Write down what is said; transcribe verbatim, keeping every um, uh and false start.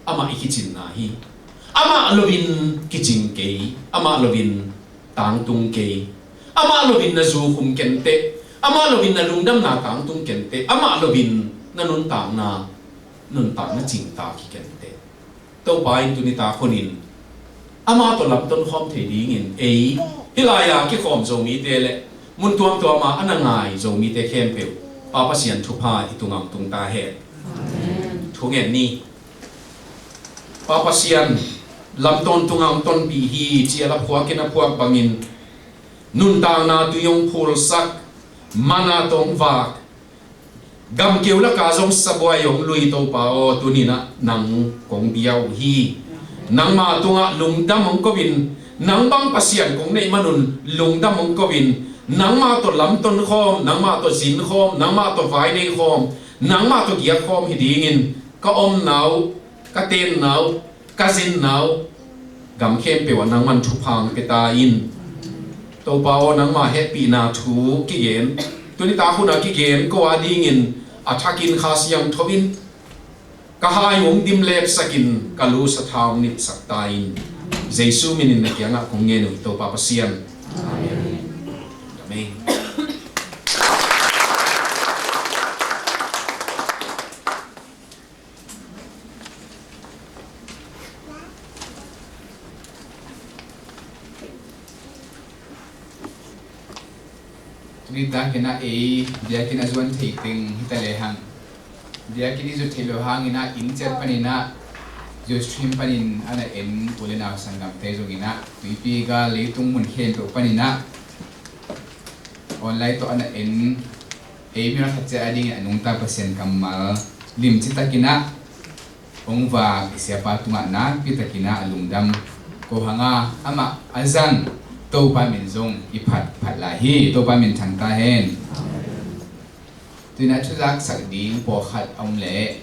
Amah i kicinna hi. Amah loin kicing kei, amah loin tangtung kei. Amah loin na zu khum kenteh, amah loin na lungdamna tangtung kenteh, amah loin na nuntakna, nuntakna cingtak hi kenteh. Topa in tuni tak hunin amah tawh lamton khawm thei dingin ei, hih lai-a kikhawm Zomite le mun tuamtuam ah a na ngai Zomite khempeuh Pa Pasian thupha i tungah hong tung ta hen. Amen. Thu ngen ni. Pa Pasian, lamton tungah hong tonpih hi ci-a la phuakin a phuak bangin, nuntakna tui hong phulsak, mana tawh hong vak, gamkeu laka zong sabuai hong lui Topa aw, tuninah nang kong bia uh hi. Nangma tungah lungdam hong ko-in, nang bang Pasian kong neih manun lungdam hong ko-in, nangma tawh lamton khawm, nangma tawh zin khawm, nangma tawh vai nei khawm, nangma tawh giak khawm hi dingin ka omna uh, ka tenna uh, ka zinna uh, gam khempeuh ah nangman thupha hong pia ta in. Topa aw, nangma hehpihna thu kigen, tuni tak hunah kigen ko a dingin a thakin Kha Siangtho in ka hai hong dimlepsakin ka lu sa tha hong nipsak ta in. Jesu minin na kiangah kong ngen uh hi Topa Pasian. Amen. Amen. Tuni takin ah ei biakinn a zuan thei teng hi ta lehang, biakinn i zut theih loh hangin ah inn ciat panin ah Ustream panin a na en u le nau sanggamte zongin ah tuipi gal leitung mun khempeuh panin ah online tawh a na en ei mi khat ciat a dingin a nungta Pasian kammal limci takin ah hong vak i siapa tungah nakpi takin ah a lungdam ko hang a, amah a zang Topa min zong i phat phat lai hi. Topa min thang ta hen. Tuinah thuzak sak ding pawlkhat a om leh